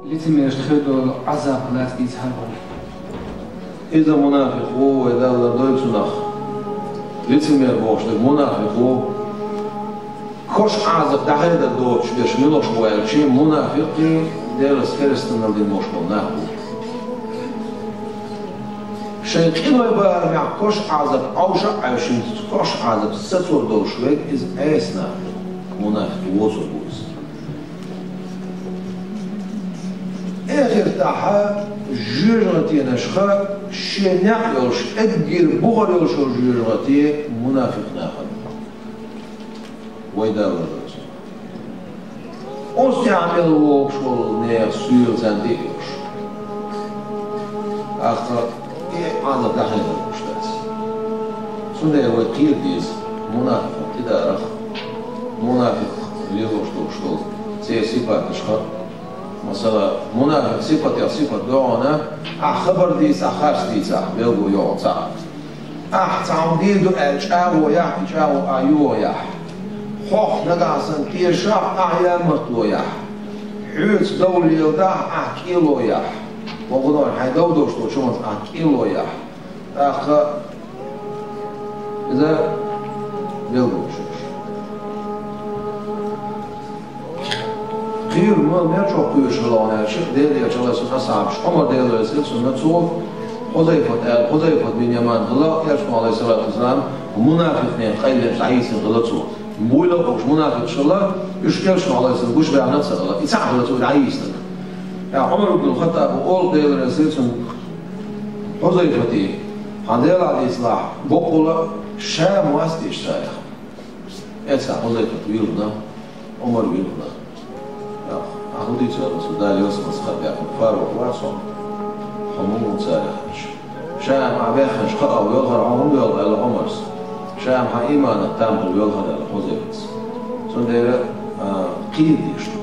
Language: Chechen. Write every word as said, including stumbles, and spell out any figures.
Лицемерашта хир долу Ӏазап лаца дийца хьарбана. Иза мунафикъ ву, вай Далла дойла цунах. Лицемер бохуш дерг мунафикъ ву. Кош Ӏазап дӀахьедар доцуш берш муьлш бу аьлча, мунафикъ Делаца керстанал дина болуш болу нах бу. Шайн къиной барамехь кош Ӏазап Ӏовша а Ӏаьвшина, кош Ӏазап сацор долуш верг иза Ӏеса нах бу. Мунафикъ воцург ву иза. Эхартахь жоьжахатенашха шен некъ йолуш, эггара бухара йолуш йолу жоьжахате мунафикъ нахана. Вай Далла дозу. Оцу тӀехь мел вогӀуш волу нехан суьйра царна тӀе а йолуш. ТӀаккха и Ӏазап дӀахьедар гуш дац. Цундела вай кхера деза мунафикъан тӀедарах, мунафикъ лелош долуш долу церан сипаташха. Масала, мунафикъ сипатех сипат догӀана, ахь хабар дийцахь, харц дийцахь, белго йогӀу цхьаъ. Ахь цхьа хӀума дийр ду аьлла чӀагӀо яхь, и чӀагӀо ахь юхо яхь. Хьох нагахь санна тешахь, ахь ямартло яхь. Хьоьца дов леладахь, ахь кӀело яхь. Вогунор хьайн дов долуш долчу хӀуманца ахь кӀело яхь. ТӀаккха иза белгало шу. Кхийра ма мел чӀогӀа кхоьруш хилла ван аьлча, Делан Элчан, Ӏалайхиссалату вассалам, асхьабаш, Ӏумар, Дела реза хилла цунна, цо Хьузайфат аьлла, Хьузайфат бин Яман хилла, Элчано, Ӏалайхиссалату вассалам, мунафикъийн къайленаш дӀайийцина хилла цо. Буйла а бохуш мунафикъаш хилла, уьш Элчано, Ӏалайхиссалам, гуш баьхна а ца хилла, и цхьаъ хилла цо дӀайийцинарг. ТӀаккха Ӏумар ибн Хаттаба олу, Дела реза хилла цунна, Хьузайфате: «Хьан Делахь дийцалахь, боккъала Шам вац те царех?» Эццахь Хьузайфат вилхина, Ӏумар вилхина. Ахьа хӀун дийцар, Расул, Дала ялсамане хьа баьхна, фарваха вац хьо, хьо муха ву царех аьлча. Шам ахь баьхнаш кхаъ а велхара хьо хӀунда велха аьлла Ӏумарс. Шам хьан ийманах там хила велхара аьлла Хьузайфатс. Цундела, а, кхийра дезаш ду.